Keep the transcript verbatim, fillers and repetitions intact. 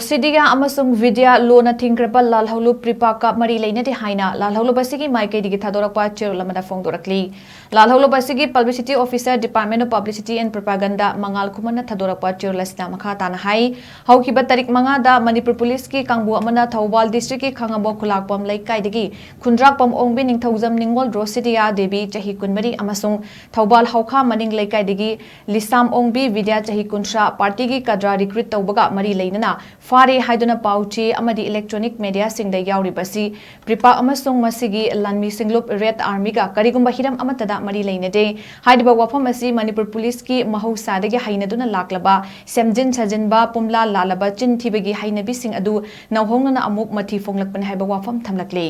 ꯁꯤꯗꯤꯌꯥ ꯑꯃꯁꯨꯡ ꯕꯤꯗ꯭ꯌꯥ ꯂꯣꯅ ꯊꯤꯡꯈ꯭ꯔꯕ ꯂꯥꯜꯍꯧꯂꯨꯞ ꯄ꯭ꯔꯤꯄꯥꯛꯀ ꯃꯔꯤ ꯂꯩꯅꯗꯦ ꯍꯥꯏꯅ ꯂꯥꯜꯍꯧꯂꯨꯞ ꯑꯁꯤꯒꯤ ꯃꯥꯏꯀꯩꯗꯒꯤ ꯊꯥꯗꯣꯔꯛꯄ ꯆꯦꯔꯣꯜ ꯑꯃꯗ ꯐꯣꯡꯗꯣꯔꯛꯂꯤ꯫ ꯂꯥꯜꯍꯧꯂꯨꯞ ꯑꯁꯤꯒꯤ publicity officer, Department of Publicity and Propaganda, ꯃꯉꯥꯜ ꯈꯨꯃꯟꯅ ꯊꯥꯗꯣꯔꯛꯄ ꯆꯦꯔꯣꯜ ꯑꯁꯤꯅ ꯃꯈꯥ ꯇꯥꯅ ꯍꯥꯏ, ꯍꯧꯈꯤꯕ ꯇꯥꯔꯤꯛ ꯃꯉꯥꯗ ꯃꯅꯤꯄꯨꯔ ꯄꯨꯂꯤꯁꯀꯤ ꯀꯥꯡꯕꯨ ꯑꯃꯅ ꯊꯧꯕꯥꯜ districtꯀꯤ ꯈꯥꯉꯕꯣꯛ ꯈꯨꯂꯥꯛꯄꯝ ꯂꯩꯀꯥꯏꯗꯒꯤ ꯈꯨꯟꯗ꯭ꯔꯥꯛꯄꯝ ꯑꯣꯡꯕꯤ ꯅꯤꯡꯊꯧꯖꯝ ꯅꯤꯡꯉꯣꯜ ꯔꯣꯁꯤꯗꯤꯌꯥ ꯗꯦꯕꯤ, ꯆꯍꯤ ꯀꯨꯟꯃꯔꯤ, ꯑꯃꯁꯨꯡ ꯊꯧꯕꯥꯜ ꯍꯧꯈꯥ ꯃꯅꯤꯡ ꯂꯩꯀꯥꯏꯗꯒꯤ ꯂꯤꯁꯥꯝ ꯑꯣꯡꯕꯤ ꯕꯤꯗ꯭ꯌꯥ, ꯆꯍꯤ ꯀꯨꯟꯊ꯭ꯔꯥ, partyꯒꯤ ꯀꯗ꯭ꯔꯥ recruit ꯇꯧꯕꯒ ꯃꯔꯤ ꯂꯩꯅꯅ ꯐꯥꯔꯦ ꯍꯥꯏꯗꯨꯅ ꯄꯥꯎ ꯆꯦ ꯑꯃꯗꯤ electronic mediaꯁꯤꯡꯗ ꯌꯥꯎꯔꯤꯕ ꯑꯁꯤ ꯄ꯭ꯔꯤꯄꯥꯛ ꯑꯃꯁꯨꯡ ꯃꯁꯤꯒꯤ ꯂꯥꯟꯃꯤꯁꯤꯡꯂꯨꯞ Red Armyꯒ ꯀꯔꯤꯒꯨꯝꯕ ꯍꯤꯔꯝ ꯑꯃꯠꯇꯗ ꯃꯔꯤ ꯂꯩꯅꯗꯦ꯫ ꯍꯥꯏꯔꯤꯕ ꯋꯥꯐꯝ ꯑꯁꯤ ꯃꯅꯤꯄꯨꯔ ꯄꯨꯂꯤꯁꯀꯤ ꯃꯍꯧꯁꯥꯗꯒꯤ ꯍꯩꯅꯗꯨꯅ ꯂꯥꯛꯂꯕ ꯁꯦꯝꯖꯤꯟ ꯁꯥꯖꯤꯟꯕ, ꯄꯨꯝꯂꯥ ꯂꯥꯜꯂꯕ ꯆꯤꯟ ꯊꯤꯕꯒꯤ ꯍꯩꯅꯕꯤꯁꯤꯡ ꯑꯗꯨ ꯅꯧꯍꯧꯅꯅ ꯑꯃꯨꯛ ꯃꯊꯤ ꯐꯣꯡꯂꯛꯄꯅꯤ ꯍꯥꯏꯕ ꯋꯥꯐꯝ ꯊꯝꯂꯛꯂꯤ꯫